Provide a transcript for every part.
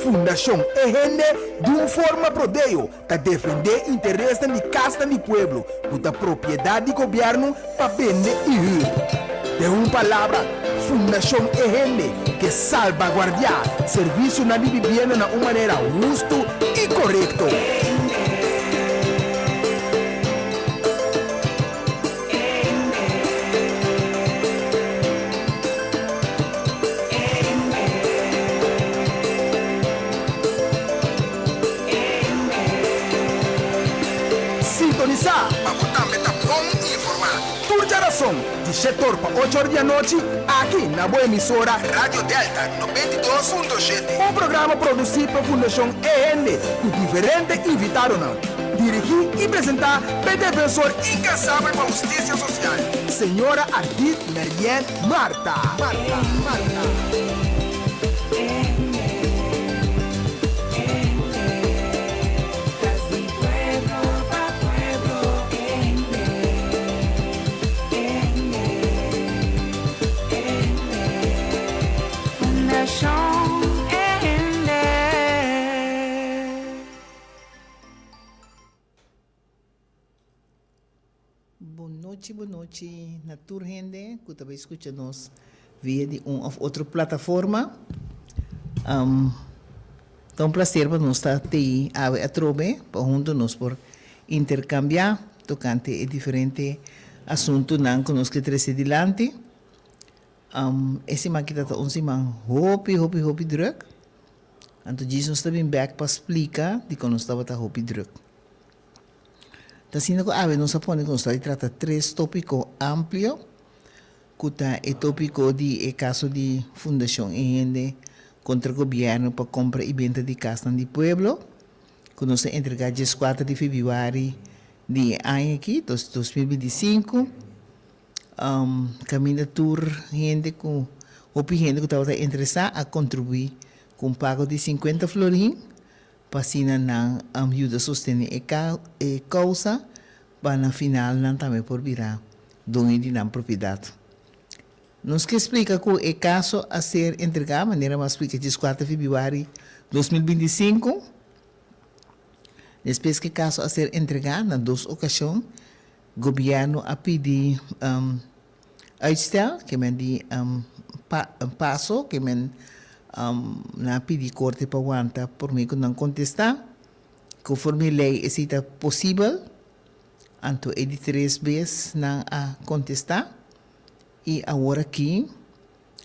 Fundashon E Hende di un forma prodeo ta defendé interesnan di kasnan di pueblo ku ta propiedat di gobièrnu pa bende i hür. Den un palabra, Fundashon E Hende ke salbaguardiá servisionan di bibienda na un manera hustu i korekto. Sintonisá pa bo tambe ta bon informá. Tur djarason di shetor pa ocho or di anochi aki na bo emisora Radio Delta 92.7. Un programa produsí pa Fundashon E Hende ku diferente invitadonan. Dirigí i presentá p'e defensor inkansabel pa hustisia sosial, señora Ardith Merien Martha. Martha. Martha. Bon nochi bon nochi na tur hende ku ta bai skucha nos via di un òf otro plataforma. Ta un plaser pa nos ta tei awe atrobe pa huntu nos por interkambiá tokante e diferente asuntunan ku nos ke trese dilanti. E siman aki ta ta un siman hopi hopi hopi drùk. Anto djis nos ta bin bèk pa splika dikon nos tabata hopi drùk. Ta asina ku awe nos a pone ku nos ta bai trata tres tópiko amplio, ku ta e tópiko di e kaso di Fundashon E Hende kontra gobièrnu pa kompra i benta di kasnan di pueblo, ku nos a entregá dieskuater di febrüari di e aña aki, 2025. Kaminda tur hende ku hopi hende ku tabata interesá a kontribuí ku un pago di sinkuenta florin pa asina nan yuda sostené e e kousa pa na final nan tambe por bira doño di nan propiedat. Nos ke splika ku e kaso a ser entregá manera mi a splika dieskuater febrüari 2025. Despues ku e kaso a ser entregá na dos okashon Gobierno a pidi uitstel, ke men di paso, ke men nan a pidi korte pa wanta prome ku nan kontestá. Konforme lei esei ta posibel, anto e di tres bes nan a kontestá i awor aki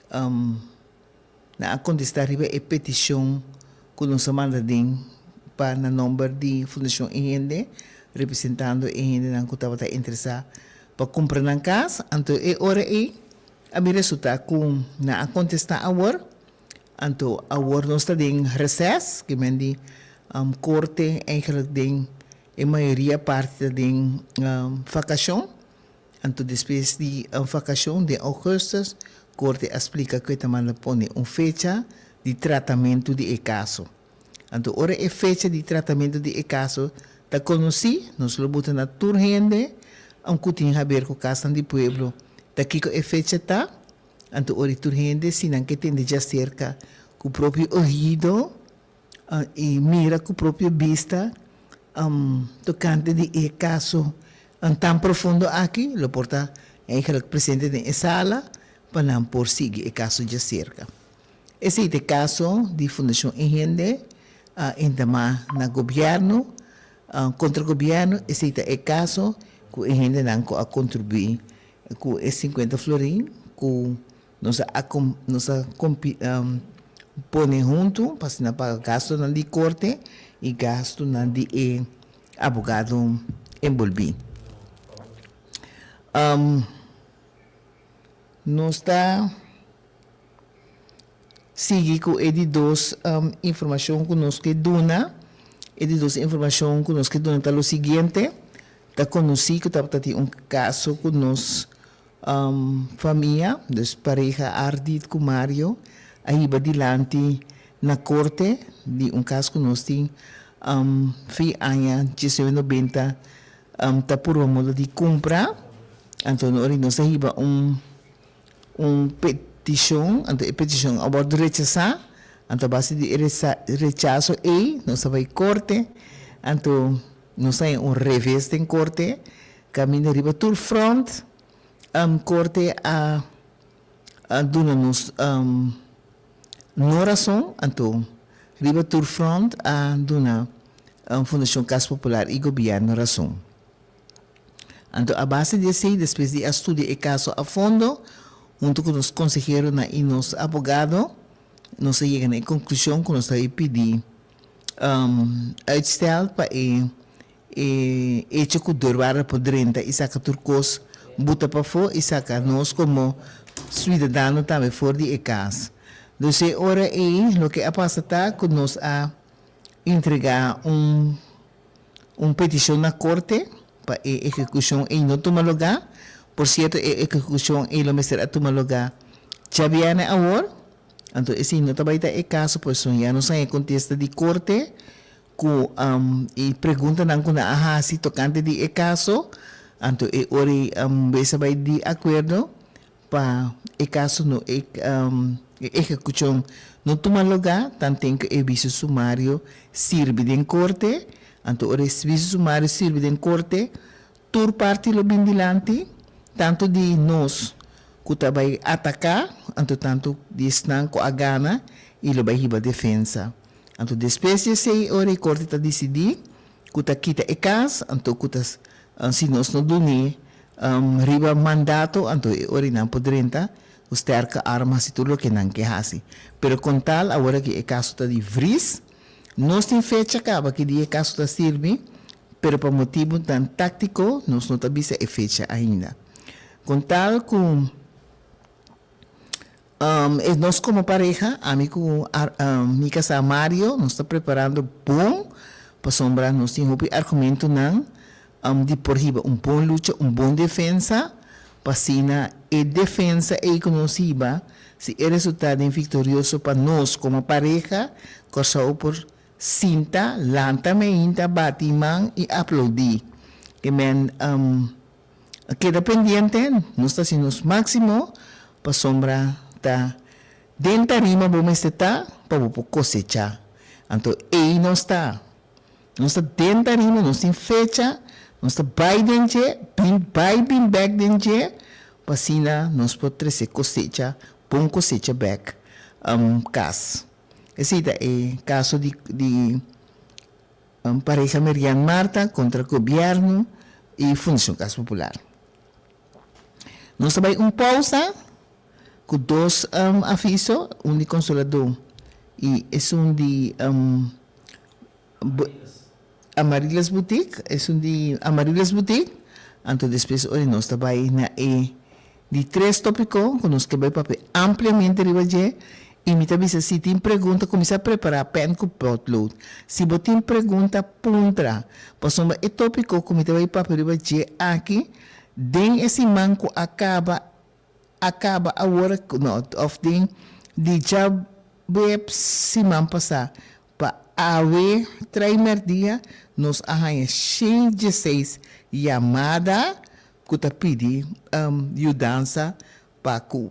Nan a kontestá riba e petishon ku nos a manda den pa na nòmber di Fundashon E Hende, representando e hendenan ku tabata interesá pa kumpra nan kas. Anto e ora ei a bin resultá ku nan a kontestá awor. Anto awor nos ta den reses, ke men di korte eigenlijk den e mayoria parti ta den vakashon. Anto despues di vakashon den ougùstùs, korte a splika ku e ta manda pone un fecha di tratamentu di e kaso. Anto ora e fecha di tratamentu di e kaso ta konosí, nos lo buta na tur hende ku tin haber ku kasnan di pueblo ta kiko e fecha ta. Anto ora tur hende si nan ke tende djaserka ku propio ohido i mira ku propio bista tokante di e kaso tan profundo aki, lo por ta eigenlijk presente den e sala pa nan por sigui e kaso djaserka. Esei ta e kaso di Fundashon E Hende a entamá na gobièrnu, kontra gobièrnu, esei ta e kaso ku e hendenan ku a kontribuí ku e sinkuenta florin ku Nos a nos a pone huntu pa asina paga gastunan di korte i gastunan di e abogado enbolbí. Nos ta sigui ku e di dos informashon ku nos ke duna. E di dos informashon ku nos ke duna ta lo siguiente, ta konosí ku tabata tin un kaso ku nos Famia, dus pareha Ardit ku Mario a hiba dilanti na korte di un kas ku nos tin fi aña 1990 ta purba modo di kumpra. Anto ora nos a hiba un un petishon, anto e petishon a wòrdu rechasá. Anto a base di e rechaso ei nos a bai korte, anto nos a haña un reves den korte kaminda riba tur front korte a duna nos no rason, anto riba tur front a duna Fundashon Kas Popular i gobièrnu rason. Anto a base di esei, despues di a studia e kaso a fondo, huntu ku nos konseheronan i nos abogado, nos a yega na e konklushon ku nos ta bai pidi uitstel pa e e echo ku deurwaarder por drenta i saka tur kos buta pafó i saka nos komo suidadano tambe for di e kas. Dus e ora ei loke a pasa ta ku nos a entregá un Un petishon na korte pa e ehekushon ei no tuma lugá. Por sierto e ehekushon ei lo mester a tuma lugá djabièrnè awor. Anto esei no ta bai ta e kaso pasobra ya nos haña kontesta di korte ku e preguntanan ku nan a hasi tokante di e kaso. Anto e ora ei bes a bai di akuerdo Pa e kaso no e ehekushon no tuma lugá, tanten ku e viso sumario sirbi den korte. Anto ora e viso sumario sirbi den korte, tur parti lo bin dilanti, tantu di nos ku ta bai ataká, anto tantu di esnan ku a gana i lo bai hiba defensa. Anto despues di esei ora e korte ta disidí ku ta kita e kas, anto ku ta si nos no dun'é Riba mandato anto e ora nan por drenta ku sterke arm hasi tur loke nan ke hasi. Pero kon tal awor aki e kaso ta di vries, nos tin fecha kaba ki dia e kaso ta sirbi, pero pa motibunan taktiko nos no ta bisa e fecha ainda. Kon tal ku. E nos komo pareha, ami ku mi kasá Mario, nos ta preparando bon pasobra nos tin hopi argumentonan di por hiba un bon lucha, un bon defensa, pa asina e defensa ei ku nos hiba, si e resultá den viktorioso pa nos komo pareha, Kòrsou por sinta, lanta meinta, bati man i aploudí. Ke men. Keda pendiente, nos ta hasi nos máksimo pasobra ta den tarima bo mester ta pa bo por kosechá. Anto ei nos ta. Nos ta den tarima, nos tin fecha, nos ta bai den dje, bin bai bin bèk den dje pa asina nos por trese kosecha, bon kosecha bèk kas. Esei ta e kaso di di. Pareha Merian Marta kontra gobièrnu i Fundashon Kas Popular. Nos ta bai un pousa ku dos aviso, un di Konsoladó i esun di Amarilis Boutique, esun di Amarilis Boutique. Anto despues ora nos ta bai na e Di tres topiko ku nos ke bai papia ampliamente riba dje i mi ta bisa si tin pregunta kuminsá prepará pèn ku potlood. Si bo tin pregunta puntra pasobra e topiko ku mi ta bai papia riba dje aki den e siman ku a kaba a kaba awor no òf den di djaweps siman pasá Pa awe trai merdia nos a haña 116 yamada ku ta pidi yudansa pa ku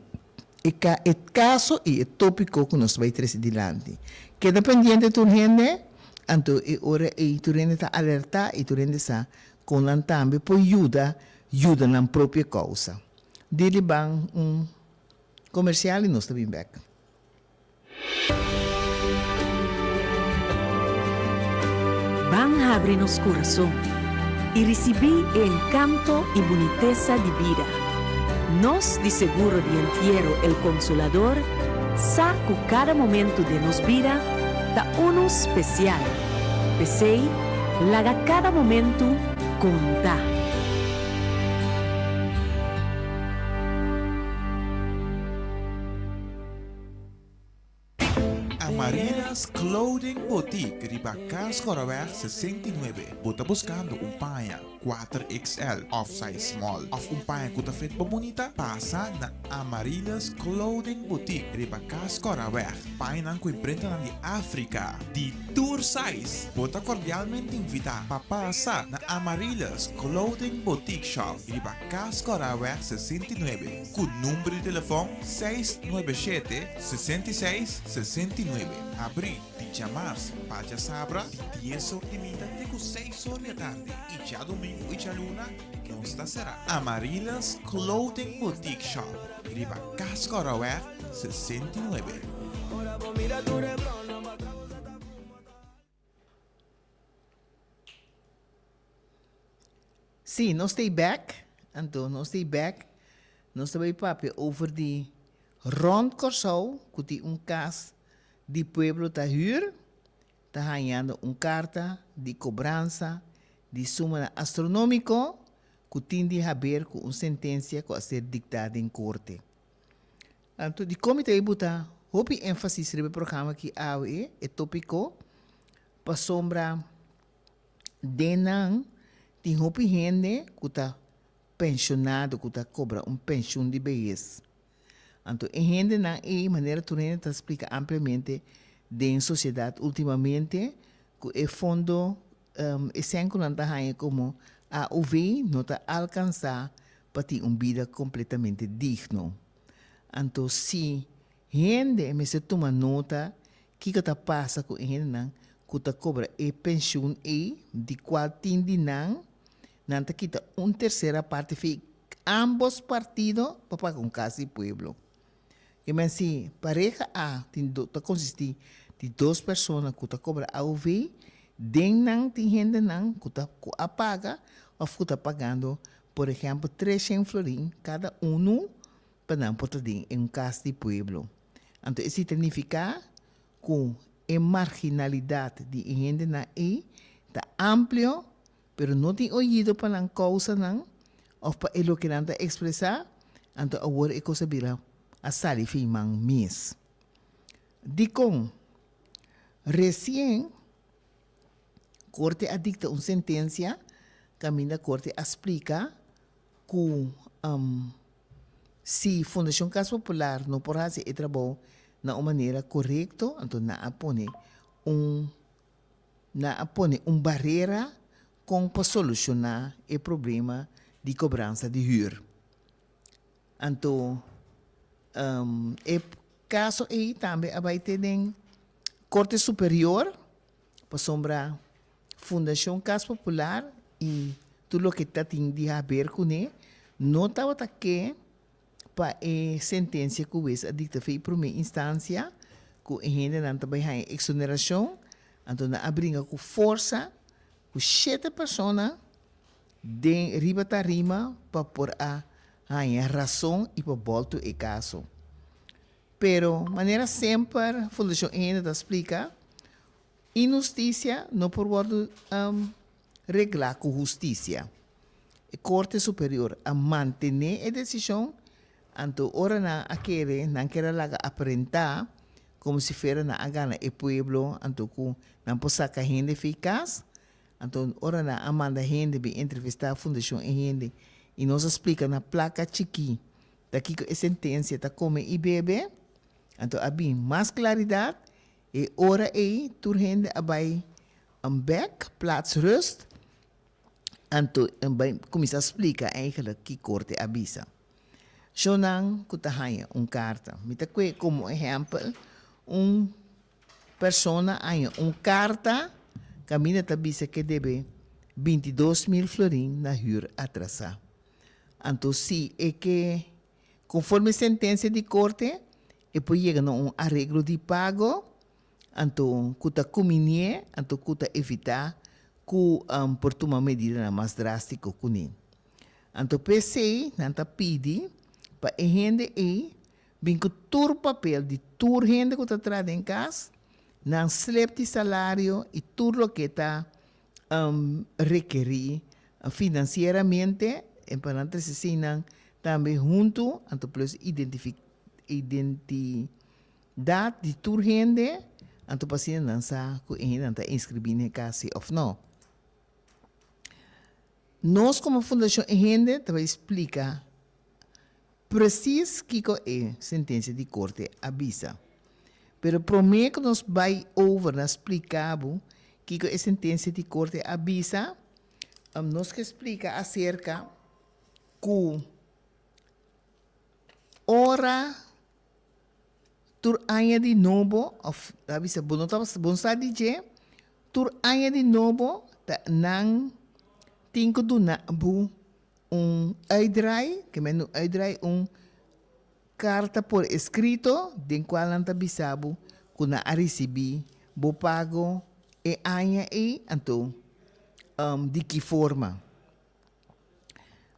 e e kaso i e topiko ku nos bai trese dilanti. Keda pendiente tur hende, anto e ora ei tur hende ta alertá i tur hende sa kon nan tambe por yuda yuda nan propio kousa. Dili ban un komersial i nos ta bin bèk. Ban habri nos kurason i risibí e enkanto i bunitesa di bida. Nos di Seguro di Entiero El Consolador sa ku kada momentu den nos bida ta unu spesial. P'esei, laga kada momentu konta! Amarilis Clothing Boutique riba Cas Goraweg 69. Bo ta buscando un paña. kuater XL òf size small òf un paña ku ta fit bo bunita? Pasa na Amarilis Clothing Boutique riba Cas Coraweg. Pañanan ku imprentanan di Afrika di tur size. Bo ta kordialmente invitá pa pasa na Amarilis Clothing Boutique Shop riba Cas Coraweg 69 ku number di telefòn seis nuebe shete, 66, 69. Abrí di djamars pa djasabra di dies or di minta te ku seis or di atardi i djadumingu i djaluna nos ta será. Amarilis Clothing Boutique Shop riba Cascoraweg 69. Sí, nos ta ei bek, anto nos ta ei bek, nos ta bai papia over di rond Kòrsou ku tin un kas di pueblo ta hür, ta hañando un karta di kobransa di sumanan astronómiko ku tin di haber ku un sentensia ku a ser diktá den korte. Anto dikon mi ta ei buta hopi énfasis riba e programa aki awe, e tópiko, pasobra Den nan tin hopi hende ku ta penshonado ku ta kobra un penshun di behes. Anto e hendenan ei manera tur hende ta splika ampliamente den sosiedat ultimamente ku e fondo e sèn ku nan ta haña komo AOV no ta alkansá pa tin un bida kompletamente digno. Anto si Hende mester tuma nota kiko ta pasa ku e hendenan ku ta kobra e penshun ei, di kual tin di nan, nan ta kita un tersera parti fi ambos partido pa paga un kas di pueblo. Ke men si pareha A tin ta konsistí di dos persona ku ta kobra AOV, den nan tin hendenan ku ta ku a paga òf ku ta pagando por ehèmpel treshen florin kada unu pa nan por ta den e un kas di pueblo. Anto esei ta nifiká ku e marginalidat di e hendenan ei ta amplio, pero no tin oido pa nan kousanan òf pa e loke nan ta ekspresá, anto awor e kos a bira a sali fin man mes. Dikon? Resien korte a dikta un sentensia kaminda korte a splika ku si Fundashon Kas Popular no por hasi e trabou na un manera korekto, anto nan a pone un nan a pone un barera kon pa solushoná e problema di kobransa di hür. Anto e kaso ei tambe a bai te den Korte Superior pasobra Fundashon Kas Popular i tur loke ta tin di haber kuné no tabata ke pa e sentensia ku wes a dikta fe i promé instansia ku e hendenan ta bai haña eksonerashon, anto nan a bringa ku forsa ku shete persona den riba tarima pa por a haña rason i pa bòltu e kaso. Pero manera semper Fundashon Hende ta splika, Inhustisia no por wòrdu reglá ku hustisia. E Korte Superior a mantené e desishon, anto ora nan a kere nan kier a laga aparentá komo si fuera nan a gana e pueblo anto ku nan por saka hende fi kas. Anto ora nan a manda hende bin entrevistá Fundashon e Hende i nos a splika na plaka chikí ta kiko e sentensia ta kome i bebe, anto a bin mas klaridat. E ora ei tur hende a bai bek plaats rust, anto a bai kuminsá splika eigenlijk ki korte a bisa. Shownan ku ta haña un karta. Mi ta kue komo ehèmpel un persona haña un karta kaminda ta bisa ke debe 22 mil florin na hür atrasá. Anto si e ke Konforme sentensia di korte, e por yega na un areglo di pago, anto ku ta kuminié, anto ku ta evitá ku por tuma medidanan mas drástiko kuné. Anto p'esei nan ta pidi pa e hende ei bin ku tur papel di tur hende ku ta traha den kas, nan slep di salario i tur loke ta rekerí finansieramente en pa nan trese eseinan tambe huntu anto plus identidat di tur hende anto pa asina nan sa ku e hendenan ta inskribí na e kas si òf no. Nos komo Fundashon E Hende ta bai splika presis kiko e sentensia di korte a bisa. Pero promé ku nos bai over na splika bo kiko e sentensia di korte a bisa, nos ke splika aserka ku ora tur aña di nobo of ta bisa bo no ta bo no sa di dje tur aña di nobo ta nan tin ku duna bo un uitdraai ke men un uitdraai un karta por eskrito den kual nan ta bisa bo ku nan a risibí bo pago e aña ei anto di ki forma.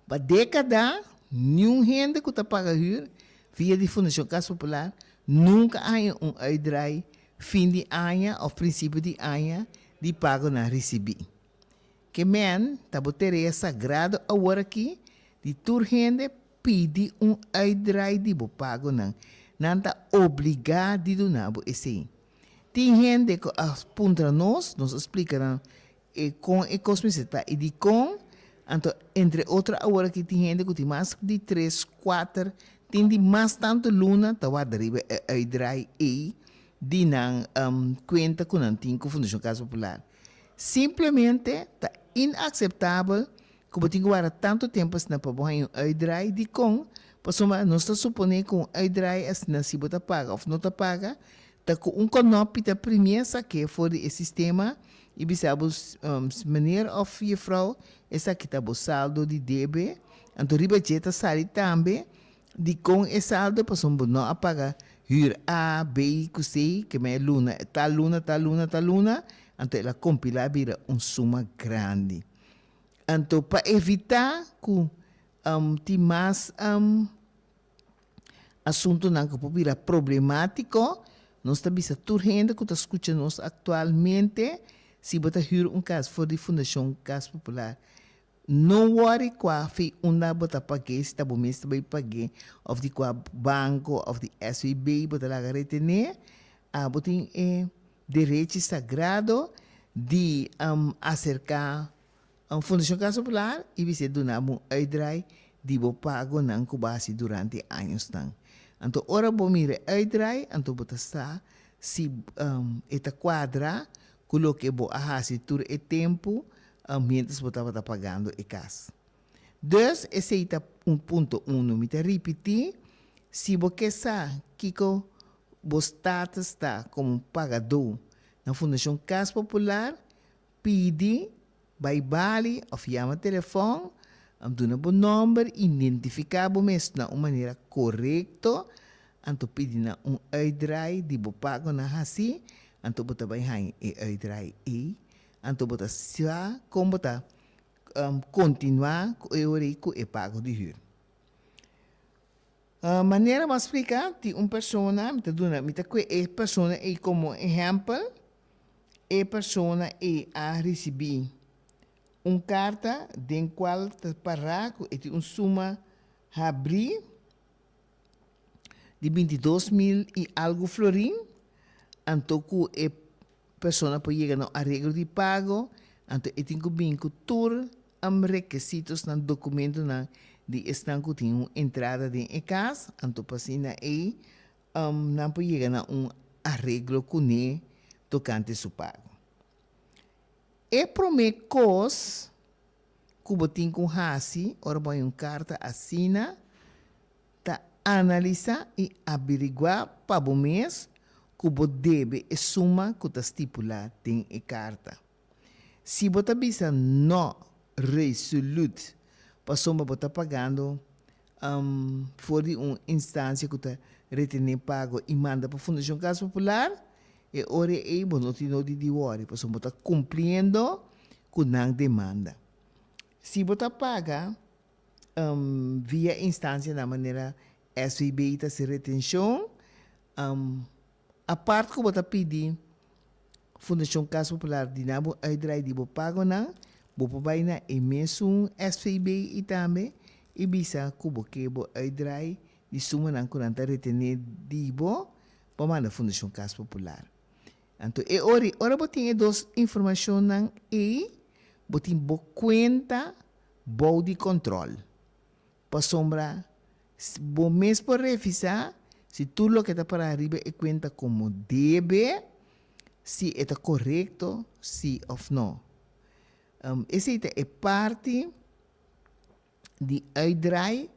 Pa dékada, niun hende ku ta paga hür via di Fundashon Kas Popular nunka a haña un uitdraai fin di aña òf prinsipio di aña di pagonan risibí. Ke men ta bo tarea sagrado aworakí di tur hende pidi un uitdraai di bo pagonan. Nan ta obligá di duna bo esei. Tin hende ku a puntra nos, nos a splika nan E kon e kos mester ta i dikon, anto entre otro awor aki tin hende ku tin mas di tres, kuater, tin di mas tantu luna ta warda riba e uitdraai ei di nan kuenta ku nan tin ku Fundashon Kas Popular. Simplemente ta inakseptabel ku bo tin ku warda tantu tempu asina pa bo haña un uitdraai, dikon? Pasobra nos ta suponé ku un uitdraai asina si bo ta paga òf no ta paga Ta ku un kònòpi ta primié sak'é for di e sistema i bisa bo, Meneer òf jefrou, esaki ta bo saldo di debe. Anto riba dje ta sali tambe dikon e saldo pasobra bo no a paga hür A, B ku C, ke men e luna, tal luna, tal luna, tal luna, anto el a kompilá bira un suma grandi. Anto pa evitá ku tin mas. Asuntunan ku por bira problemátiko, nos ta bisa tur hende ku ta skucha nos aktualmente, si bo ta hür un kas for di Fundashon Kas Popular, no wòri kua fi unda bo ta pag'é, si ta bo mes ta bai pag'é òf di kua banko òf di SVB bo ta laga retené, abo tin e derechi sagrado di aserká Un Fundashon Kas Popular i bis'é duna bo un uitdraai di bo pagonan ku bo a hasi durante e añosnan. Anto ora bo mira e uitdraai, anto bo ta sa si e ta kuadra ku loke bo a hasi tur e tempu miéntras bo tabata pagando e kas. Dus esei ta un punto unu. Mi ta ripití, si bo ke sa kiko bo status ta komo pagadó na Fundashon Kas Popular, Pidi, bai bali of yama telefòn, duna bo nòmber, identifiká bo mes na un manera korekto, anto pidi nan un uitdraai di bo pagonan hasí, anto bo ta bai haña e uitdraai ei, anto bo ta sa kon bo ta kontinuá ku e ora ei ku e pago di hür. Manera bo a splika, tin un persona, mi ta duna, mi ta kue e persona ei komo ehèmpel, e persona ei a risibí un karta den kual ta pará ku e tin un suma habrí di bintidos mil i algu florin, anto ku e persona por yega na un areglo di pago, anto e tin ku bin ku tur rekesitosnan, dokumentonan di esnan ku tin un entrada den e kas, anto pa asina ei nan por yega na un areglo kuné tokante su pago. E promé kos ku bo tin ku hasi ora bo haña un karta asina ta analisá i abiriguá pa bo mes ku bo debe e suma ku ta stipulá den e karta. Si bo ta bisa nò resoluut pasobra bo ta pagando for di un instansia ku ta retené pago i manda pa Fundashon Kas Popular, e ora ei bo no tin nodi di wòri pasobra bo ta kumpliendo ku nan demanda. Si bo ta paga via instansianan manera SVB ta hasi retenshon, apart ku bo ta pidi Fundashon Kas Popular di nan bo uitdraai di bo pagonan, bo por bai na e mesun SVB i tambe i bisa ku bo ke bo uitdraai di sumanan ku nan ta retené di bo pa manda Fundashon Kas Popular. Anto e ora, ora bo tin e dos informashonnan ei, bo tin bo kuenta. bou di kòntròl. Pasobra bo mes por revisá si tur loke ta pará riba e kuenta komo debe, si e ta korekto, si òf no. Esei ta e parti di uitdraai,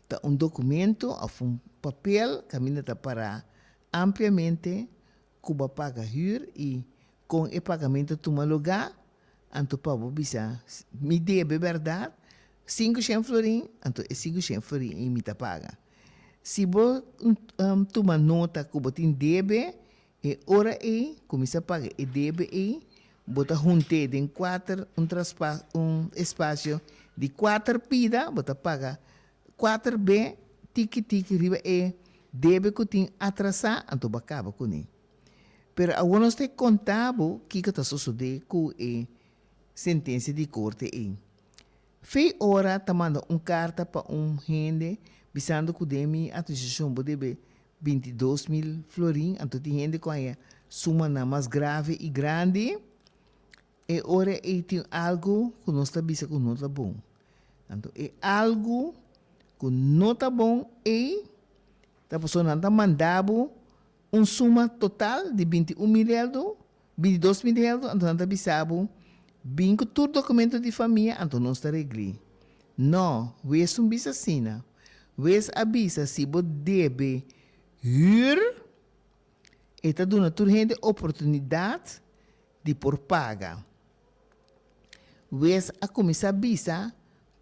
ta un dokumento òf un papel kaminda ta pará ampliamente ku bo a paga hür i kon e pagamento a tuma lugá, anto pa bo bisa mi debe bèrdat 500 florin, anto e 500 florin ei mi ta paga. Si bo tuma nota ku bo tin debe, e ora ei kuminsá paga e debe ei, bo ta hunt'é den kuater un traspa un espasio di kuater pida, bo ta paga kuater be tiki tiki riba e debe ku tin atrasá, anto bo a kaba kuné. Pero awor nos ta e konta bo kiko ta sosodé ku e sentensia di korte ei. Fei ora ta manda un karta pa un hende bisando ku den mi atministrashon bo debe 22.000 florin, anto tin hende ku haña sumanan mas grave i grandi. E ora ei tin algu ku nos ta bisa ku no ta bon. Anto e algu ku no ta bon ei ta pasobra nan ta manda bo un suma total di 21.000 eldo, 22.000 eldo, anto nan ta bisa bo bin ku tur dokumento di famia anto nos ta regl'é. No, wes un bisa asina. Wes a bisa si bo debe hür, e ta duna tur hende oportunidat di por paga. Wes a kuminsá bisa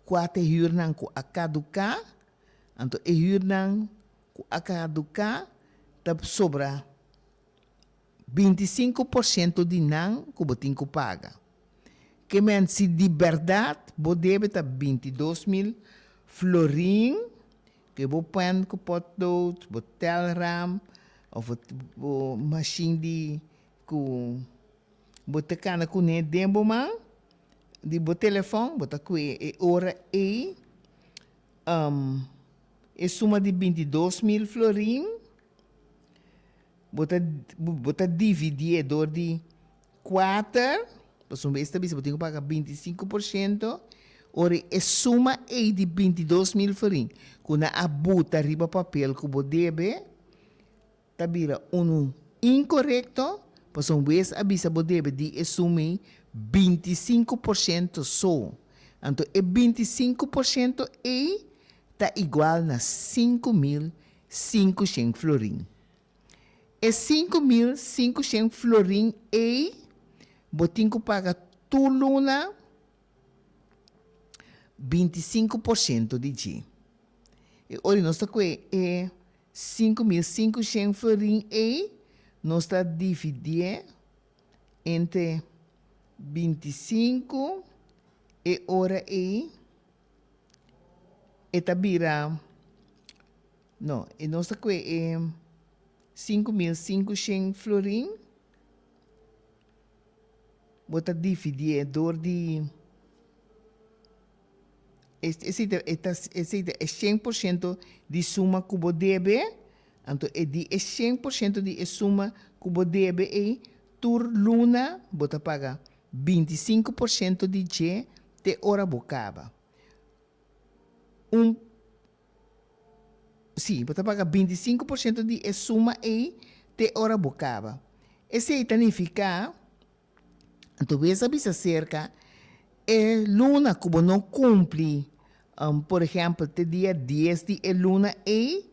kua ta e hürnan ku a kaduká, anto e hürnan ku a kaduká ta sobra 25 por shento di nan ku bo tin ku paga. Ke men si di bèrdat bo debe ta 22.000 florin, ke bo pèn ku potlood, bo tèlram òf bo mashin di Ku bo ta kana kuné den bo man di bo telefòn, bo ta kue e ora ei e suma di 22.000 florin, bo ta bo ta dividié dor di kuater, pasobra un bes ta bisa bo tin ku paga 25%, ora e suma ei di 22.000 florin ku nan a buta riba papel ku bo debe, ta bira unu inkorekto, pasobra un wes a bisa bo debe di e suma ei 25% so. Anto e 25% ei ta igual na 5500 florin. E 5500 florin ei bo tin ku paga tur luna 25% di dje. E ora nos ta kue e 5500 florin ei nos ta dividié entre 25, e ora ei e ta bira, no, e nos ta kue e 5500 florin, bo ta dividié dor di. Esei ta e ta esei ta e 100% di suma ku bo debe, anto e di e 100% di e suma ku bo debe ei, tur luna bo ta paga 25% di dje te ora bo kaba. Un Sí, bo ta paga 25% di e suma ei te ora bo kaba. Esei ta nifiká. Anto wes a bisa serka e luna ku bo no kumpli, por ehèmpel te dia dies di e luna ei,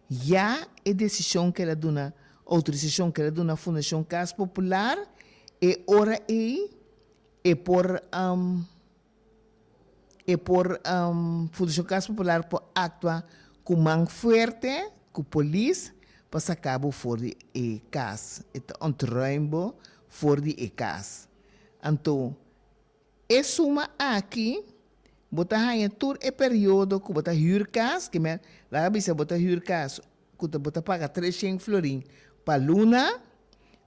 ya e desishon ku el a duna, outorisashon ku el a duna Fundashon Kas Popular, e ora ei e por. E por Fundashon Kas Popular por aktua ku man fuerte ku polis pa saka bo for di e kas. E ta ontruim bo for di e kas. Anto e suma aki bo ta haña tur e periodo ku bo ta hür kas, ke men laga bisa bo ta hür kas ku ta bo ta paga 300 florin pa luna,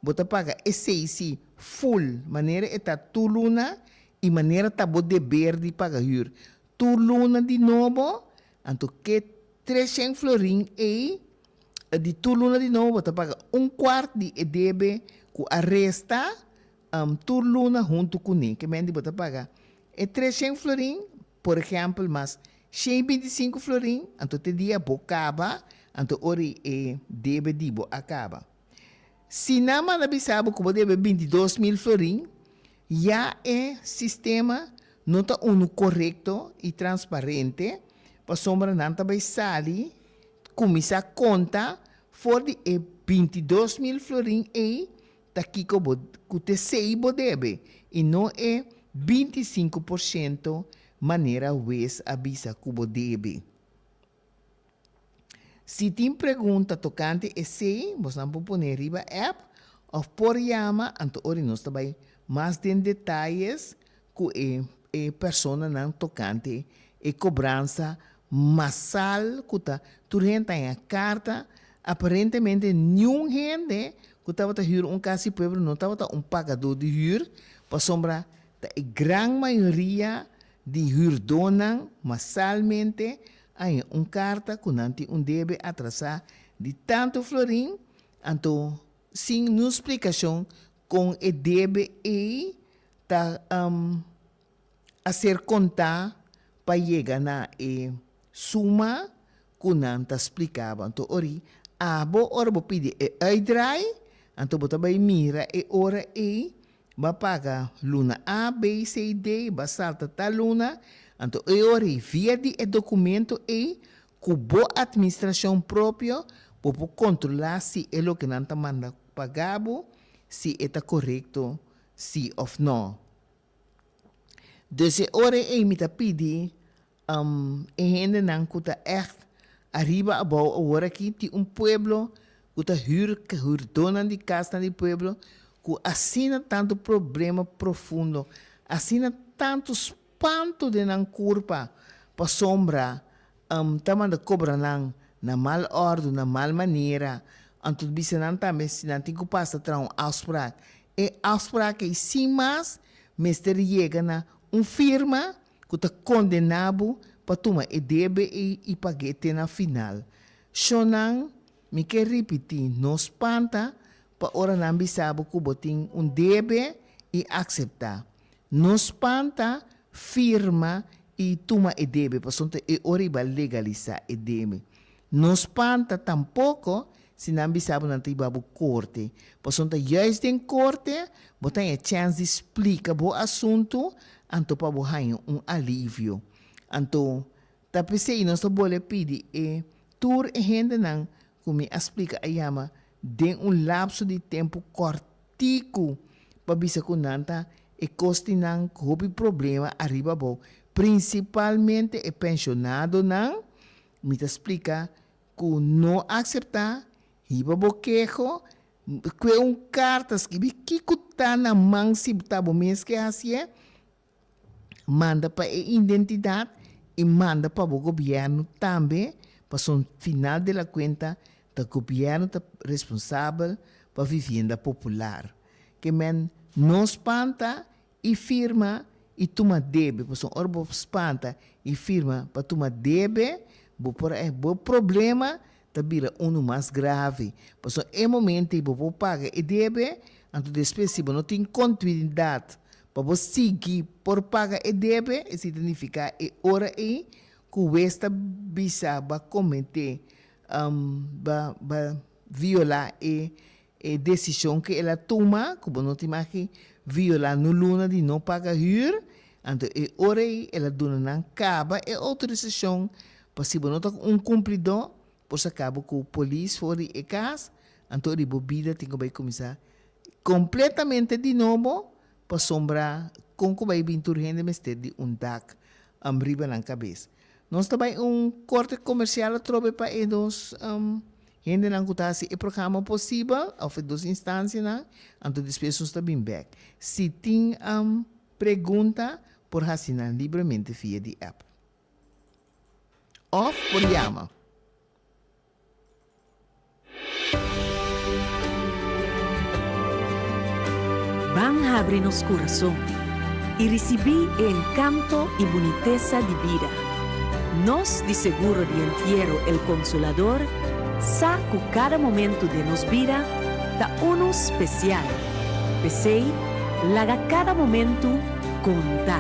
bo ta paga esei si full manera e ta tur luna i manera ta bo deber di paga hür tur luna di nobo, anto ke 300 florin ei di tur luna di nobo bo ta paga un kuart di e debe ku a resta tur luna huntu kuné. Ke menti bo ta paga e 300 florin. por ehèmpel mas 125 florin, anto te dia bo kaba, anto ora e debe di bo a kaba. Si nan manda bisa bo ku bo debe 22.000 florin, ya e sistema no ta unu korekto i transparente, pasobra nan ta bai sali kuminsá konta for di e 22.000 florin ei ta kiko bo ku t'esei bo debe i no e 25% manera hues a bisa ku bo debe. Si tin pregunta tokante esei, bosnan por pone riba app òf por yama, anto ora nos ta bai mas den detayes ku e e personanan tokante e kobransa masal ku ta tur hende ta haña karta, aparentemente niun hende ku tabata hür un kas di pueblo no tabata un pagadó di hür, pasobra ta e gran mayoria di hürdónan masalmente a haña un karta ku nan tin un debe atrasá di tantu florin, anto sin niun splikashon kon e debe ei ta a ser kontá pa yega na e suma ku nan ta spliká bo. Anto ori abo ora bo pidi e uitdraai, anto bo ta bai mira e ora ei bo a paga luna A, B, C, D, bo a salta tal luna, anto e ora ei via di e dokumento ei ku bo atministrashon propio bo por kontrolá si e loke nan ta manda paga bo si e ta korekto si òf nò. Dus e ora ei mi ta pidi e hendenan ku ta ègt ariba abou awor aki tin un pueblo ku ta hür hürdónan di kasnan di pueblo ku asina tantu problema profundo, asina tantu spantu den nan kurpa pasobra ta manda kobra nan na mal òrdu, na mal manera, anto bisa nan tambe si nan tin ku pasa traha un afsprak E afsprak ei sin mas mester yega na un firma ku ta kondená bo pa tuma e debe ei i pag'é te na final. Shonnan, mi ke ripití, no spanta pa ora nan bisa bo ku bo tin un debe i akseptá. No spanta, firma i tuma e debe, pasobra e ora ei bo a legalisá e debe. No spanta tampoko si nan bisa bo nan ta hiba bo korte, pasobra ta juist den korte bo ta haña chèns di splika bo asuntu anto pa bo haña un alivio. Anto ta p'esei nos ta bole pidi e tur e hendenan ku mi a splika a yama den un lapso di tempu kòrtiku pa bisa ku nan ta e kos di nan ku hopi problema ariba abou, prinsipalmente e penshonadonan. Mi ta splika ku no akseptá, hiba bo keho, kue un karta, skibi kiko ta na man si ta bo mes ke hasié, manda pa e identidat i manda pa bo gobièrnu tambe, pasobra final de la kuenta ta gobièrnu ta responsabel pa vivienda popular. Ke men no spanta I firma i tuma debe, pasobra ora bo spanta i firma pa tuma debe, bo por a bo problema ta bira unu mas grave, pasobra e momento ei bo por paga e debe, anto despues si bo no tin kontinuidat pa bo sigui por paga e debe, esei ta nifiká e ora ei ku wes ta bisa bo a kometé bo a violá e E desishon ku el a tuma, ku bo no tin maki violá no luna di no paga hür, anto e ora ei el a duna nan kaba e outorisashon pa si bo no ta un kumplidó, por saka bo ku polis for di e kas, anto di bo bida tin ku bai kuminsá kompletamente di nobo, pasobra kon ku bai bin tur hende mester di un dak riba nan kabes. Nos ta bai un korte komersial atrobe pa e dos hendenan ku ta hasi e programa posibel òf e dos instansianan, anto despues nos ta bin bèk. Si tin pregunta por hasi nan libremente via di app òf por yama. Ban habri nos kurason i risibí e enkanto i bunitesa di bida. Nos di Seguro di Entiero El Consolador sa ku kada momentu den nos bida ta unu spesial. P'esei, laga kada momentu konta.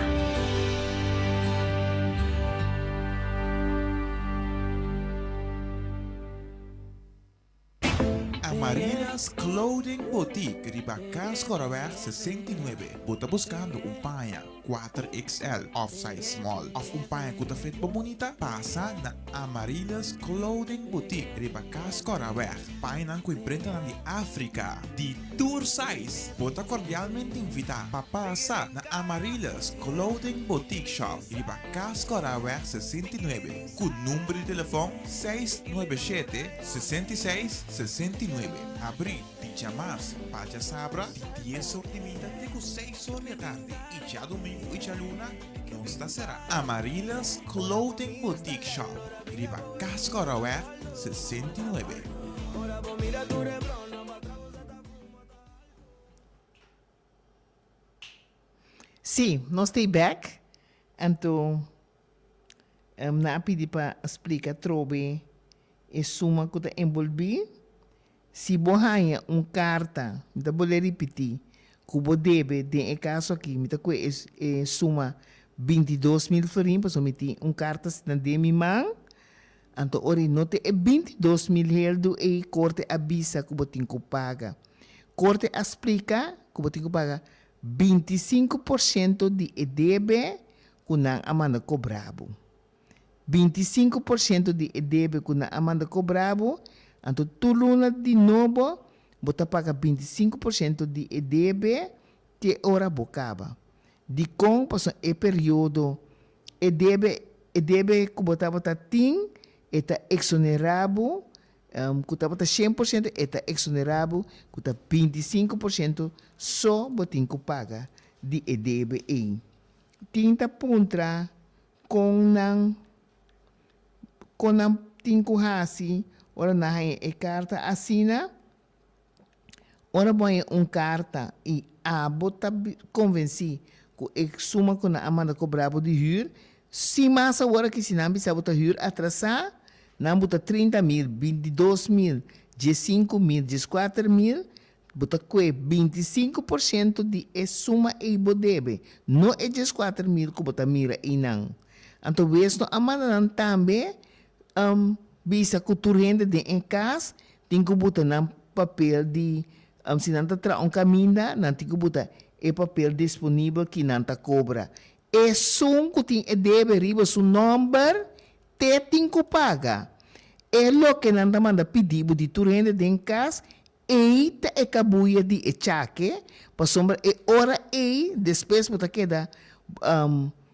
Amaryllis Clothing Boutique riba Cas Goraweg 69. Bo ta buscando un paña kuater XL of size small of un paña cu ta fit bo bunita? Pasa na Amaryllis Clothing Boutique riba Cas Goraweg. Pañanan cu imprentanan di Africa di tur size. Bo ta cordialmente invita pa pasa na Amaryllis Clothing Boutique Shop riba Cas Goraweg 69. Ku number di telefòn seis nuebe shete, 66, 69. Abrí di djamars pa djasabra di dies or di minta te ku seis or di atardi i djadumingu i djaluna nos ta será. Amaryllis Clothing Boutique Shop riba Cascoraweg 69. Sí, nos ta ei bèk. Anto nan a pidi pa splika atrobe e suma ku ta enbolbí. Si bo haña un karta, mi ta bolbe ripití, ku bo debe den e kaso akí, mi ta kue e suma 22 mil florin, pasobra mi tin un karta asina den mi man. Anto ora ei no ta e 22 mil heldu ei korte a bisa ku bo tin ku paga. Korte a splika ku bo tin ku paga 25 por shento di e debe ku nan a manda kobra bo. 25 por shento di e debe ku nan a manda kobra bo, anto tur luna di nobo bo ta paga 25 por shento di e debe te ora bo kaba. Dikon? Pasobra e periodo e debe e debe ku bo tabata tin e ta eksonerá bo ku tabata 100 por shento e ta eksonerá bo ku ta 25 por shento so bo tin ku paga di e debe ei. Tin ta puntra kon nan kon nan tin ku hasi ora nan haña e karta asina. Ora bo haña un karta i abo ta konvensí ku e suma ku nan a manda kobra bo di hür, sin mas awor aki si nan bisa bo ta hür atrasá, nan buta 30 mil, 22 mil, 15 mil, 14 mil, bo ta kue 25 por shento di e suma ei bo debe, no e 14 mil ku bo ta mira einan. Anto wes no a manda nan tambe bisa ku tur hende den e kas tin ku buta nan papel di si nan ta traha un kaminda, nan tin ku buta e papel disponibel ki nan ta kobra. Esun ku tin e debe riba su nòmber te tin ku paga. E loke nan ta manda pidi bo di tur hende den kas ei ta e kabuya di e chake, pasobra e ora ei despues bo ta keda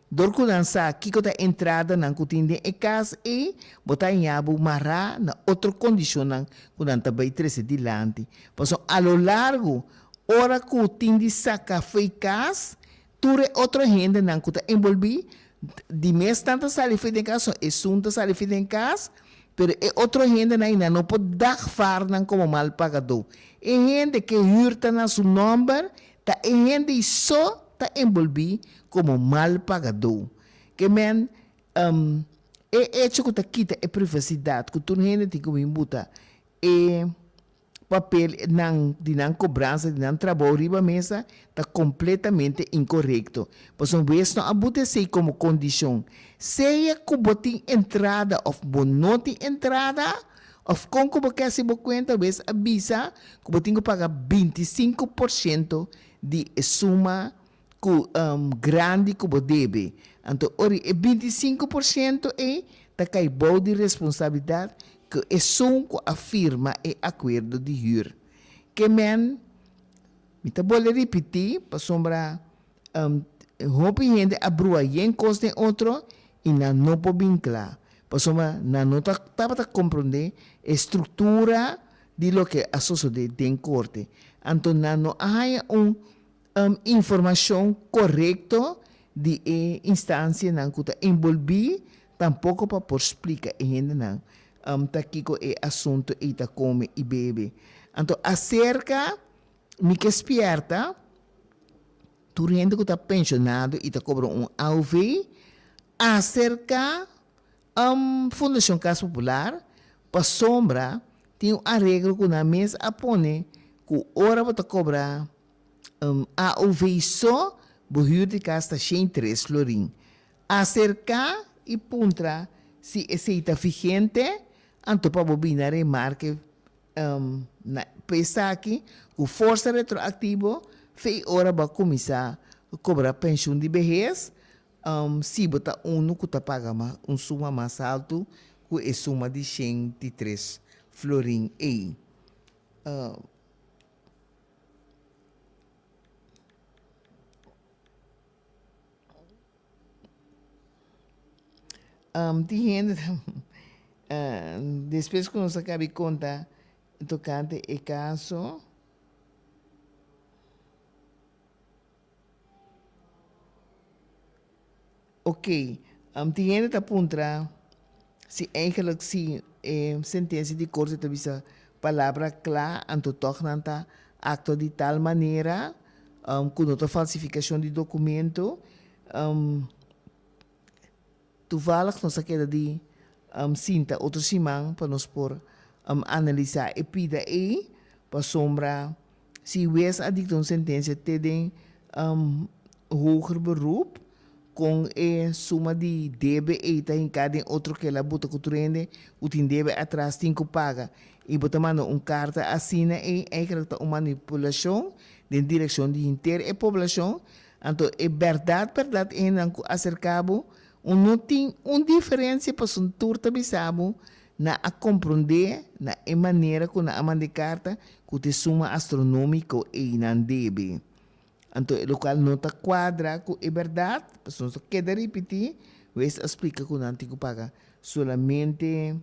dor ku nan sa kiko ta entradanan ku tin den e kas ei, bo ta haña bo mará na otro kondishonnan ku nan ta bai trese dilanti. Pasobra a lo largu, ora ku tin di saka fo'i kas, tur e otro hendenan ku ta enbolbí, di mes nan ta sali fo'i den kas, so esun ta sali fo'i den kas, pero e otro hendenan ei nan no por dagvaar nan komo mal pagadó. E hende ke hür ta na su nòmber, ta e hende ei so ta enbolbí komo mal pagadó. Ke men, e echo ku ta kita e privasidat ku tur hende tin ku bin buta e papel nan di nan cobransa di nan trabou riba mesa ta completamente incorrecto. Pasobra wes no a buta esey como condicion. Sea cu bo tin entrada of bo no tin entrada of con cu bo ke haci bo cuenta wes a bisa cu bo tin cu paga 25 por shento di e suma cu grandi cu bo debe. Anto ora e 25 por shento ey ta cay bou di responsabilidad cu esun cu a firma e acuerdo di huur. Ke men, mi ta bolbe ripiti pasobra hopi hende a brua yen cos den otro y nan no por bin cla pasobra nan no ta tabata comprende e structura di loke a sosode den corte. Anto nan no a haya un informashon korekto di e instansianan ku ta enbolbí, tampoko pa por splika e hendenan ta kiko e asuntu ei ta kome i bebe. Anto aserka mi ke spièrta tur hende ku ta penshonado i ta kobra un AOV, aserka Fundashon Kas Popular pasobra tin un areglo ku nan mes a pone ku ora bo ta kobra AOV so, bo huur di kas ta 103 florin. Aserká i puntra si esei ta vigente, anto pa bo bini na remarke na. pa esaki ku forsa retroaktivo fei ora bo a kuminsá kobra penshun di behes, si bo ta unu ku ta paga un suma mas haltu ku e suma di 103 florin ei. Tin hende ta despues ku nos a kabi konta tokante e kaso. Ok, tin hende ta puntra si eigenlijk si e sentensia di korte ta bisa palabra kla anto tòg nan ta aktua di tal manera ku no ta falsifikashon di dokumento. Toevallig nos a keda di sinta otro siman pa nos por analisá e pida ei, pasobra si hues a dikta un sentensia te den hoger beroep, kon e suma di debe ei ta hinká den otro ke el a buta ku tur hende ku tin debe atras tin ku paga i bo ta manda un karta asina ei, eigenlijk ta un manipulashon den direkshon di henter e poblashon. Anto e bèrdat bèrdat e hendenan ku aserká bo, un no tin un diferensia pasobra tur ta bisa bo nan a komprondé na e manera ku nan a manda e karta ku ta e suma astronómiko ei nan debe. Anto e lokual no ta kuadra ku e bèrdat, pasobra nos ta keda ripití, wes a splika ku nan tin ku paga solamente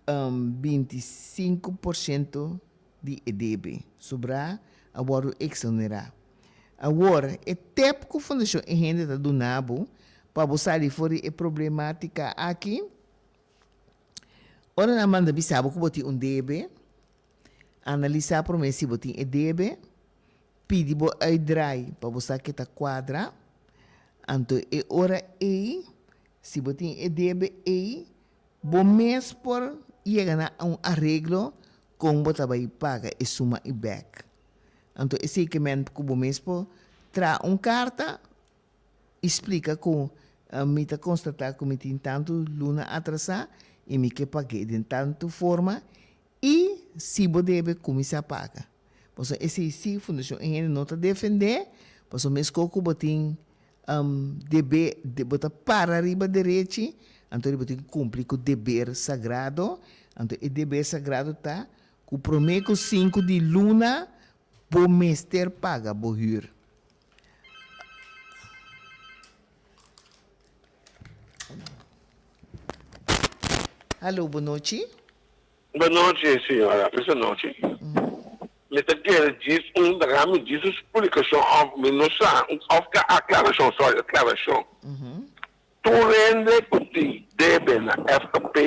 25 por shento di e debe, sobrá a wòrdu eksonerá. Awor, e tep ku Fundashon E Hende ta duna bo pa bo sali for di e problematika aki, ora nan manda bisa bo ku bo tin un debe, analisá promé si bo tin e debe, pidi bo uitdraai pa bo sa ke ta kuadra, anto e ora ei, si bo tin e debe ei, Bo mes por yega na un areglo kon bo ta bai paga e suma i bek. Anto esei ke men ku bo mes por traha un karta i splika ku mi ta konstatá ku mi tin tantu luna atrasá i mi ke pag'é den tantu forma i si bo debe kuminsá paga. Pasobra esei si Fundashon e hende no ta defendé pasobra meskos ku bo tin Debe, bo ta para riba derechi, anto bo tin ku kumpli ku deber sagrado. Anto e deber sagrado ta ku promé ku sinku di luna bo mester paga bo hür. Hallo, bonochi. Bonochi, señora. Mester nochi. Mi ta kere djis un laga mi djis un splikashon òf mi no sa òf ke aklarashon sòri aklarashon. Tur hende ku tin debe na FKP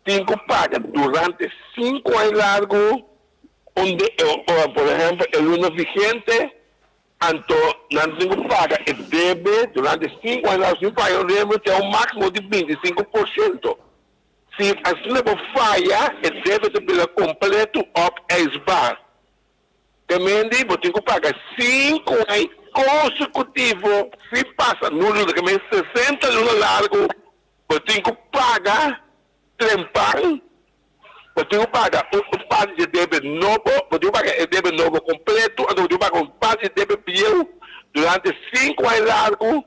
tin ku paga durante sinku aña largu un de por ehèmpel e luna vigente anto nan tin ku paga e debe durante sinku aña largu si faya un debe te un máksimo di 25 por shento. Si asina bo faya, e debe ta bira kompleto opeisbaar. Te mendi bo tin ku paga sinku aña konsekutivo sin pasa nun luna, ke men 60 luna largu bo tin ku paga trempan, bo tin ku paga un parti di e debe nobo, bo tin ku paga e debe nobo kompleto, anto bo tin ku paga un parti di e debe bieu durante sinku aña largu.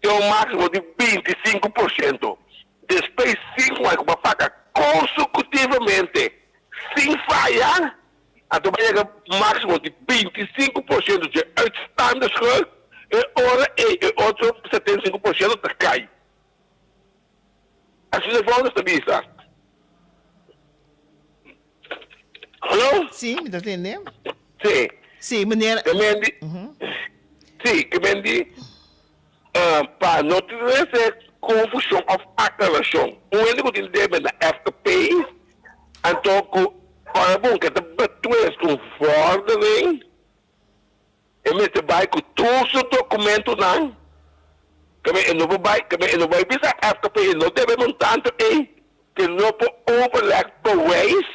Tin un máksimo di 25 por shento. Despues 5 aña ku bo a paga konsekutivamente sin faya, anto bo a yega máksimo di 25 por shento dje uitstaande schuld, e ora ei e otro 75 por shento ta kai. Asina e vòlnes ta bisa. Hallo? Sí, mi ta tende. Sí. Sí, meneer. Ke men di, sí, ke men di, pa no trese konfushon òf aklarashon, un hende ku tin debe na FKP, anto ku ora bon ke ta betwist un vordering, E mester bai ku tur su dokumentunan, keme e no por bai, keme e no bai bisa FKP e no debe montante ei, ke no por overleg bewijs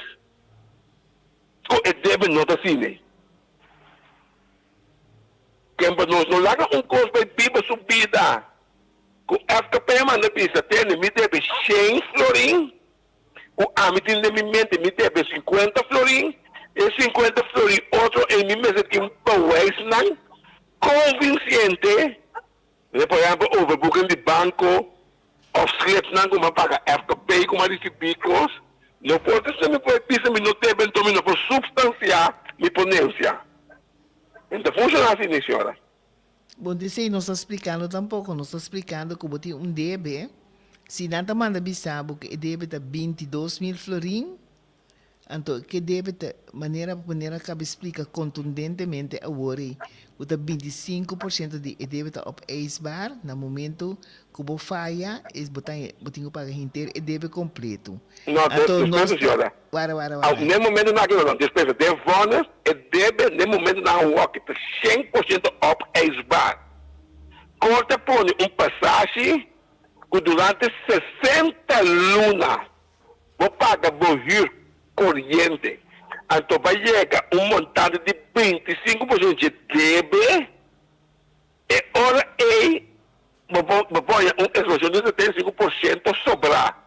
ku e debe no ta asina. Ken pa nos no laga un kos bai biba su bida ku FKP a manda bisa tende mi debe 100 florin, ku ami tin den mi mente mi debe 50 florin. E 50 florin otro ei mi mester tin bewijsnan convincente, manera por ehempel overboeking di banco of slipnan cu mi a paga FKP cu mi a ricibi cos. No por ta esei mi por bisa mi no debe enton mi no por substancia mi ponencia. No ta funciona asina, señora. Bon, di esei nos ta splikando tampoko. Nos ta splikando ku bo tin un debe. Si nan ta manda bisa bo ku e debe ta 22.000 florin, anto ke debe ta, manera manera kabe splika kontundentemente awor ei, ku ta 25% di e debe ta opeisbaar na momento ku bo faya, es bo ta bo tin ku paga henter e debe kompleto. No, Anto nos despensa ta, señora. wara wara Au, wara. n'e momentonan aki no, no, despensa, den vonnis e debe n'e momentonan awor ki ta 100% opeisbaar. Korte a pone un pasashi ku durante 60 luna bo paga bo hür koriente, anto ba yega un montante di 25% dje debe, e ora ei bo por bo por haña un ekspanshon di 75% sobrá.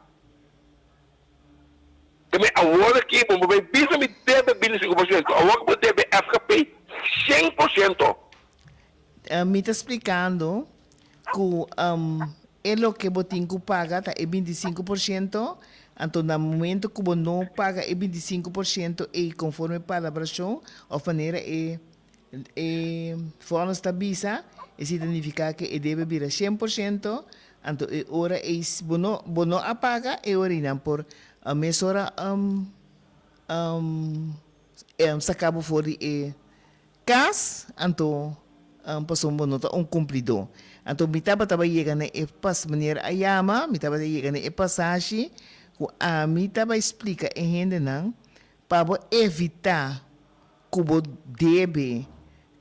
Tambe awor aki bo por bai bisa mi debe 25%, awor ku bo debe FKP 100%. Mi ta splikando ku e loke bo tin ku paga ta e 25%, anto na momento ku bo no paga e 25% ei konforme palabrashon òf manera e E vònes ta bisa, esei ta nifiká ke e debe bira 100%, anto e ora ei bo no bo no a paga, e ora ei nan por mesora saka bo for di e kas, anto pasobra bo no ta un kumplidó. Anto mi tabata bai yega na e pas manera a yama, mi tabata yega na e pasashi ku ami ta bai splika e hendenan pa bo evitá ku bo debe,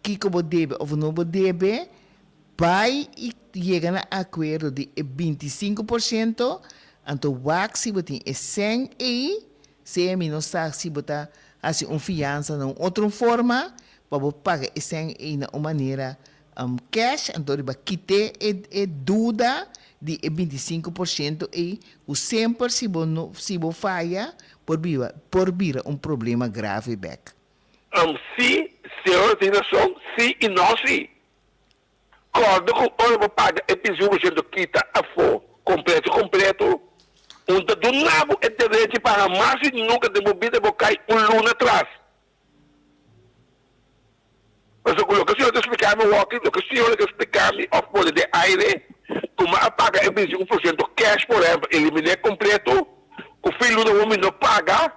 kiko bo debe of no bo debe, bai i yega na akuerdo di e 25%, anto wak si bo tin e sèn ei, sea mi no sa si bo ta hasi un fiansa na un otro forma, pa bo paga e sèn ei na un manera cash, anto riba kit'é e e duda di e 25% ei, ku semper si bo no si bo faya por biba por bira un problema grave bek. Sí, señora tin rason, sí i no sí. Kòrda ku ora bo paga e 25% kita afó kompleto kompleto, un ta duna bo e derechi pa hamas i nunka den bo bida bo kai un luna atras. Pasobra ku loke señor ta splika mi awor, loke señor ta splika mi òf pone den aire, ku mi a paga e 25% cash por ehèmpel, eliminé kompleto, ku fin luna awor mi no paga,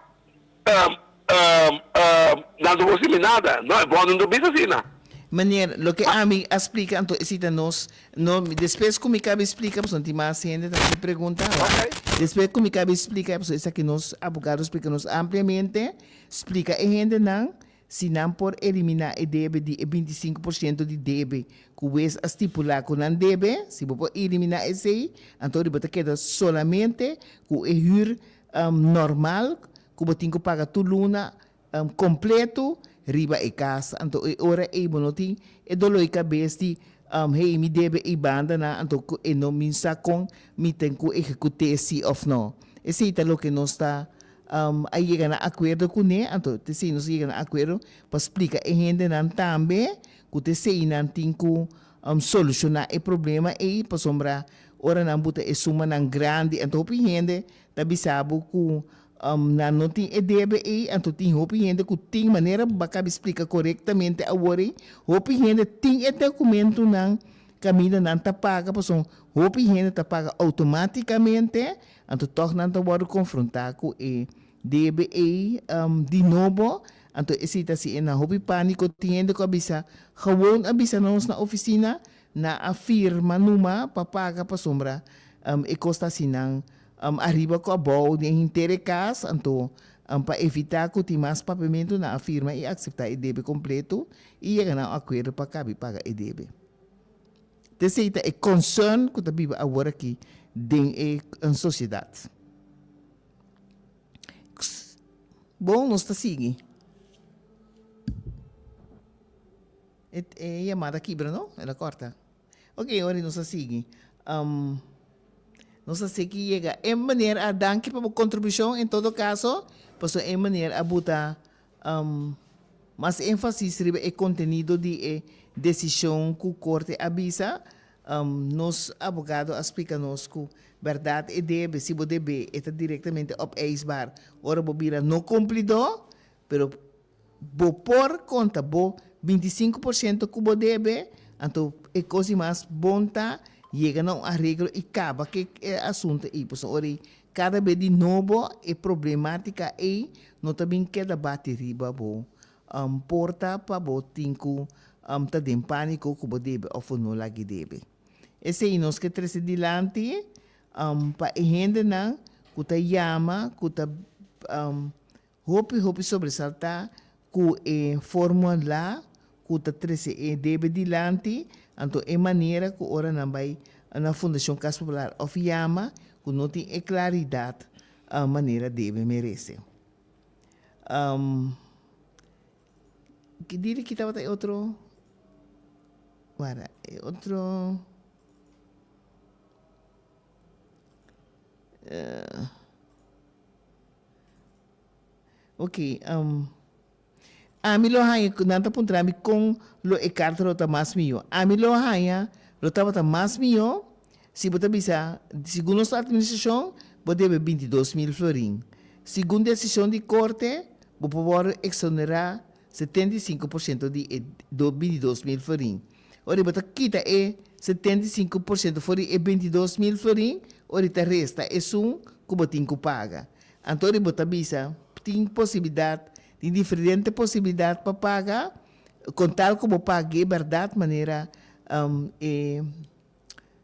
nan no por hasi mi nada. No, e bònde no ta bisa asina. Meneer, loke ami a splika anto esei ta nos, no, despues ku mi kabe splika pasobra tin mas hende ta hasi pregunta awor. Despues ku mi kabe splika pasobra esaki nos abogado splika nos ampliamente, Splika e hendenan si nan por eliminá e debe di e 25% di debe ku wes a stipulá ku nan debe. Si bo por eliminá esei, anto bo ta keda solamente ku e hür normal ku bo tin ku paga tur luna kompleto riba e kas. Anto e ora ei bo no tin e doló di kabes di, hey, mi debe ei bandanan, anto ku e no mi sa kon mi ten ku ehekut'é si òf no. Esei ta loke nos ta a yega na akuerdo kuné, anto t'esei nos a yega na akuerdo pa splika e hendenan tambe ku t'esei nan tin ku solushoná e problema ei, pasobra ora nan buta e sumanan grandi, anto hopi hende ta bisa bo ku nan no tin e debe ei, anto tin hopi hende ku tin, manera bo a kabi splika korektamente awor ei, hopi hende tin e dokumentunan kaminda nan ta paga, pasobra hopi hende ta paga outomátikamente. Anto tòg nan ta wòrdu konfrontá ku e debe ei di nobo. Anto esei ta hasi e nan hopi pániko. Tin hende ku a bisa, Gewoon a bisa nos na ofisina, nan a firma numa pa paga pasobra e kos ta hasi nan ariba ku abou den henter e kas. Anto pa evitá ku tin mas papiamentu nan a firma i akseptá e debe kompleto i yega na un akuerdo pa kabi paga e debe. T'esei ta e concern cu ta biba awor aki den e sociedad. Bon, nos ta sigui. E, e yamada kibra, no? El a corta. Ok, ora nos ta sigui. Um, nos ta sigui yega. E meneer a danki pa bo contribucion en todo caso, pasobra e meneer a buta. Mas énfasis riba e kontenido di e desishon ku korte a bisa. Nos abogado a splika nos ku bèrdat e debe, si bo debe e ta direktamente opeisbaar ora bo bira no kumplidó, pero bo por konta bo 25% ku bo debe, anto e kos di mas bon ta yega na un areglo i kaba ku e asuntu ei, pasobra ora ei Kada be di nobo e problematica ei no ta bin keda bati riba bo porta pa bo tin cu ta den panico cu bo debe of bo no lagi debe. Esei nos ke trece dilanti pa e hendenan cu ta yama cu ta Hopi hopi sobresaltá ku e formula ku ta trese e debe dilanti, anto e manera ku ora nan bai na Fundashon Kas Popular òf yama ku no tin e klaridat manera debe merese. Diri ki tabata e otro? Wara, e otro. Ok, ami lo haña, nan ta puntra mi kon lo e karta lo ta mas mihó. Ami lo haña lo tabata mas mihó si bo ta bisa, segun nos administrashon, bo debe 22.000 florin. Segun desishon di korte, bo por wòrdu eksonerá 75% di e 22.000 florin. Ora bo ta kita e 75% for di e 22.000 florin, ora ta resta esun ku bo tin ku paga. Anto ora bo ta bisa tin posibilidat, tin diferente posibilidat pa paga, kon tal ku bo pag'é bèrdat manera e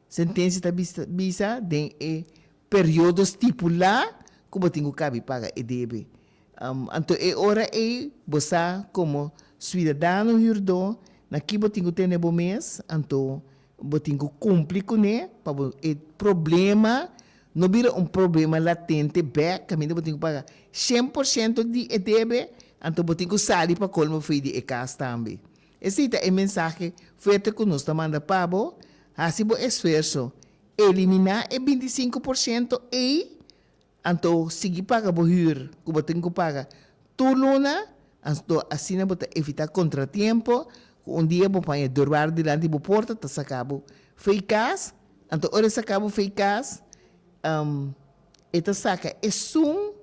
sentensia ta bisa den e periodo stipulá ku bo tin ku kabi paga e debe. Anto e ora ei bo sa komo suidadano hürdó na ki bo tin ku tene bo mes, anto bo tin ku kumpli kuné pa bo e problema no bira un problema latente bèk kaminda bo tin ku paga 100% di e debe, anto bo tin ku sali pa kolmo fei di e kas tambe. Esei ta e mensahe fuerte ku nos ta manda pa bo, hasi bo esfuerso, eliminá e 25% ei Anto sigui paga bo hür ku bo tin ku paga tur luna, anto asina bo ta evitá kontratiempo ku un dia bo paña dùrbar dilanti bo porta ta saka bo fei kas, anto ora e saka bo fei kas e ta saka esun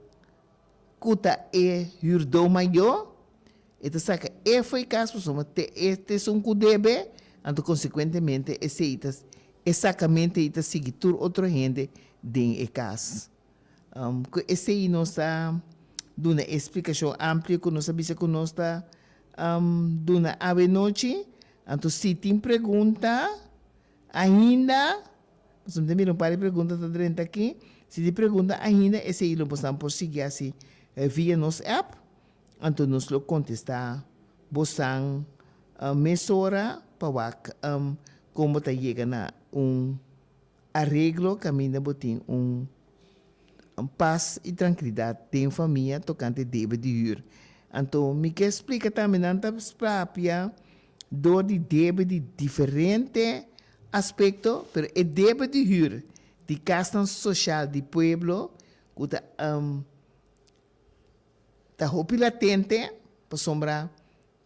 ku ta e hürdó mayó, e ta saka e fei kas pasobra te e ta esun ku debe, anto konsekuentemente esei ta E sakamente ei ta sigui tur otro hende den e kas. Ku esei nos ta duna e splikashon amplio ku nos a bisa ku nos ta duna awe nochi. Anto si tin pregunta ainda, pasobra mi ta mira un par di pregunta ta drenta aki, si tin pregunta ainda esei lo bosan por sigui hasi via nos app. Anto nos lo kontestá bosan mesora pa wak kon bo ta yega na un areglo kaminda bo tin un pas i trankilidat den famia tokante debe di hür. Anto mi ke splika tambe nan ta papia dor di debe di diferente aspekto, pero e debe di hür di kasnan soshal di pueblo ku ta Ta hopi latente pasobra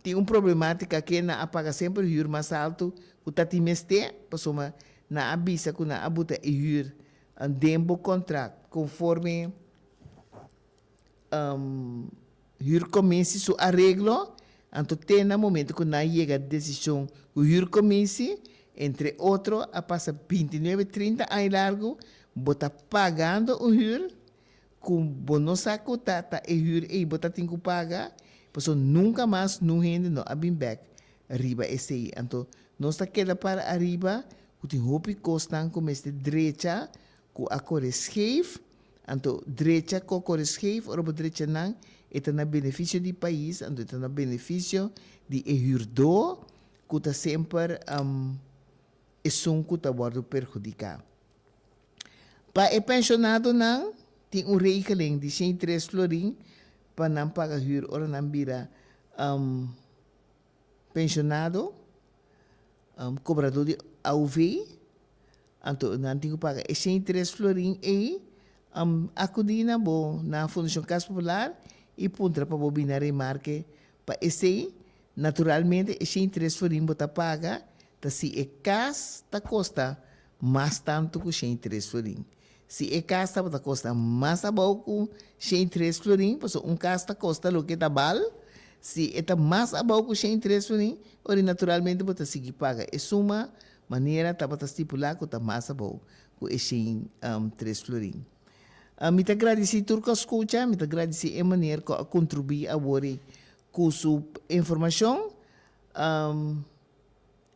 tin un problematica ke nan a paga semper huur mas alto ku ta tin mester pasobra nan a bisa ku nan a buta e huur den bo contract conforme huurcommissie su areglo anto te na momento ku nan yega decision ku huurcommissie entre otro a pasa 29 30 aña largo bo ta pagando un huur Ku bo no sa ku ta ta e hür ei bo ta tin ku paga, pasobra nunka mas nun hende no a bin bèk riba esei. Anto nos ta keda para ariba ku tin hopi kosnan ku mester drecha ku a kore skeef, anto drecha ku a kore skeef ora bo drecha nan e ta na benefisio di pais, anto e ta na benefisio di e hürdó ku ta semper esun ku ta wòrdu perhudiká. Pa e penshonadonan tin un regeling di 103 florin pa nan paga hür ora nan bira penshonado, kobradó di AOV. Anto nan tin ku paga e 103 florin ei. Akudí na bo na Fundashon Kas Popular. i puntra pa bo bini na remarke pa esei. Naturalmente e 103 florin bo ta paga ta si e kas ta kosta mas tantu ku 103 florin. Si e kas tabata kosta mas abou ku 103 florin, pasobra un kas ta kosta loke ta bal, si e ta mas abou ku 103 florin, ora naturalmente bo ta sigui paga e suma manera tabata stipulá ku ta mas abou ku e 103 florin. Mi ta gradisí tur ku a skucha, mi ta gradisí e meneer ku a kontribuí awor ei ku su informashon.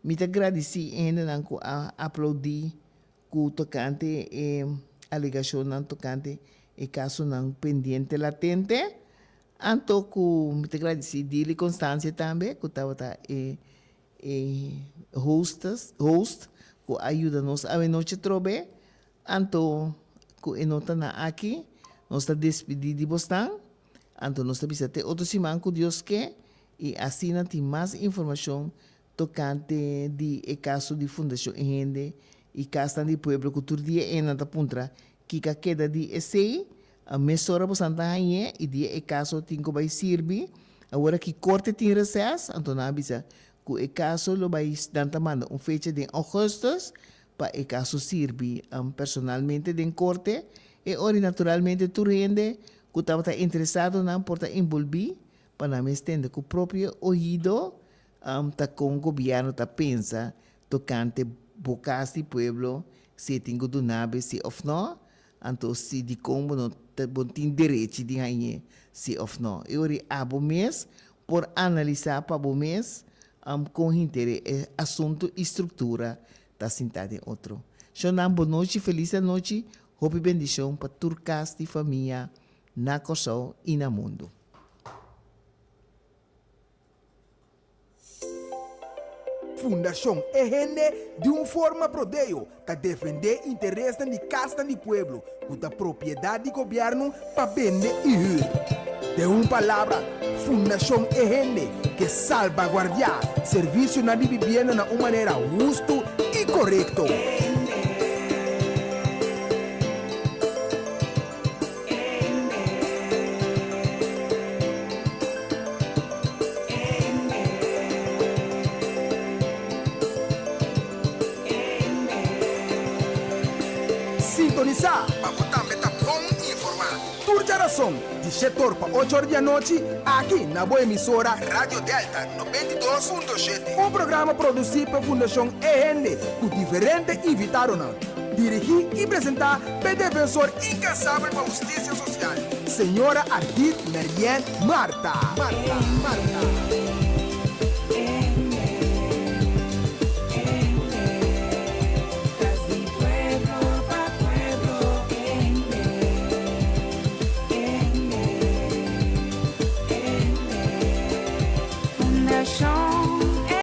Mi ta gradisí e hendenan ku a aplaudí ku tokante e alegashonnan tokante e kasonan pendiente latente. Anto ku mi ta gradisí Dili Constancia tambe ku tabata e e hostess host ku a yuda nos awenochi atrobe. Anto ku e notanan aki nos ta despidí di bosnan. Anto nos ta bisa te otro siman ku Dios ke i asina tin mas informashon tokante di e kaso di Fundashon E Hende i Kasnan di Pueblo ku tur dia e nan ta puntra kiko a keda di esei. Mesora bosan ta hañ'é i dia e kaso tin ku bai sirbi. Awor aki korte tin reses, anto nan a bisa ku e kaso lo bai nan ta manda un fecha den ougùstùs pa e kaso sirbi personalmente den korte. E ora i naturalmente tur hende ku tabata interesado nan por ta enbolbí pa nan mes tende ku propio oido ta kon gobièrnu ta pensa tokante bo kas di pueblo, si e tin ku duna be si òf nò, anto si dikon bo no ta bo tin derechi di hañ'é si òf nò. E ora ei abo mes por analisá pa bo mes kon hinter e asuntu i struktura ta sintá den otro. Shonnan bo nochi, felis anochi, hopi bendishon pa tur kas di famia na Kòrsou i na mundu. Fundashon E Hende di un forma prodeo ta defendé interesnan di kasnan di pueblo ku ta propiedat di gobièrnu pa bende i hür. Den un palabra, Fundashon E Hende ke salbaguardiá servisionan di bibienda na un manera hustu i korekto. Sintonisá pa bo tambe ta bon informá. Tur djarason di shetor pa ocho or di anochi aki na bo emisora Radio Delta 92.7. Un programa produsí pa Fundashon E Hende ku diferente invitadonan. Dirigí i presentá p'e defensor inkansabel pa hustisia sosial, señora Ardit Merien Martha. Martha. Martha.